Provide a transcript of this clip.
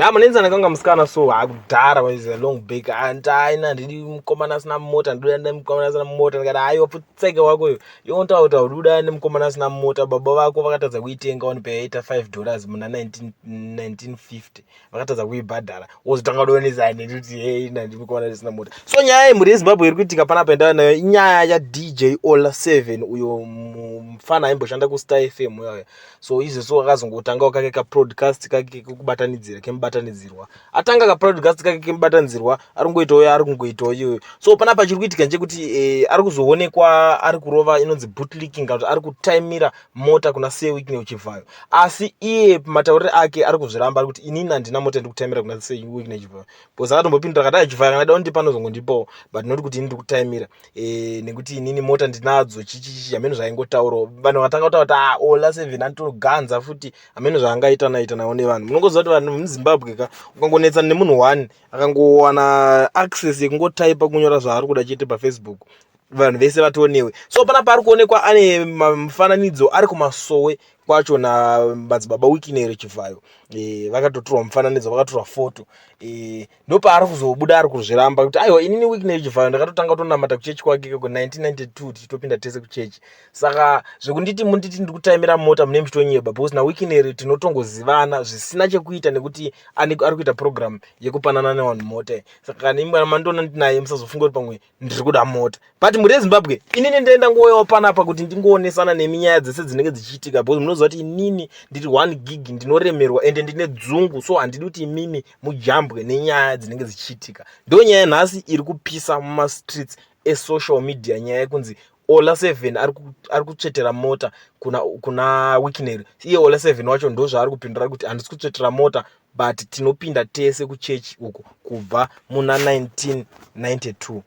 Ha, munenzana kanga musikana so hakudhara was a long back andaina ndidi mukomana asina mota, ndoda mukomana asina mota. Ndikati, "Aiwa, pfutseke wako iyo." Iwo kuti ududa nemukomana asina mota, baba vako vakatadza kuitenga wani payaita $5 muna 1950, vakatadza kuibhadhara, wozotanga kudonesa nekuti hei, nandi mukomana asina mota. So nyaya yemhuri yeZimbabwe iri kuitika panapa endaa nayo inyaya yaDJ Ola 7, uyo mufana aimboshanda kuStar FM uyoyo. So izvozvo akazongotangawo kake kapodcast kake kekubatanidzira, kemubatanidzirwa. Atanga kapodcast kake kemubatanidzirwa, ari kungoitawo yaari kungoitawo iyoyo. So panapa chiri kuitika ndechekuti ari kuzoonekwa ari kurova inonzi bootlicking, kana kuti ari kutaimira mota kuna Sir Wicknell Chivhayo. Asi iye matauriro ake ari kuzviramba, ari kuti, "Inini handina mota ndikutaimira kuna Sir Wicknell Chivhayo," because akatombopindura akati, "Chivhayo kana da kundipa anozongondipawo, but not kuti ini ndikutaimira, nekuti inini mota ndinadzo." Chichichi hameno zvaingotaurawo. Vanhu vatanga kutaura kuti, "Ah, Ola 7 anotoganza futi." Hameno zvaangaita naita nawo nevanhu. Munongoziva kuti vanhu muZimbabwe ka, ukangonetsana nemunhu one, akangowana access yekungotaipa, kunyora zvaari kuda chete paFacebook, vanhu vese vationewe. So panapa ari kuonekwa ane mufananidzo ari kumasowe kwacho namadzibaba Wicknell Chivhayo. Vakatotorwa mufananidzo, vakatorwa foto. Ndopaari kuzobuda ari kuzviramba kuti, "Aiwa, inini Wicknell Chivhayo ndakatotanga kutonamata kuchechi kwake ku1992, tichitopinda tese kuchechi. Saka zvekunditi munditi ndiri kutaimira mota, mune muchitonyeba, because naWicknell tinotongozivana zvisina chekuita nekuti ari kuita program yekupanana nevanhu mota. Saka kana mandiona ndinaye, musazofunga kuti pamwe ndiri kuda mota." But mhuri yeZimbabwe, inini ndaenda ngouyawo panapa kuti ndingoonesana nemi nyaya dzese dzinenge dzichiitika, because munoziva kuti inini ndiri 1 gig, ndinoremerwa ende ndine dzungu, so handidi kuti imimi mujambwe nenyaya dzinenge dzichiitika. Ndo nyaya nhasi iri kupisa mumastreets esocial media, nyaya yekunzi Ola 7 ari kutsvetera mota kuna Wicknell. Iye Ola 7 wacho ndo zvaari kupindura kuti, "Handisi kutsvetera mota, but tinopinda tese kuchechi uku kubva muna 1992."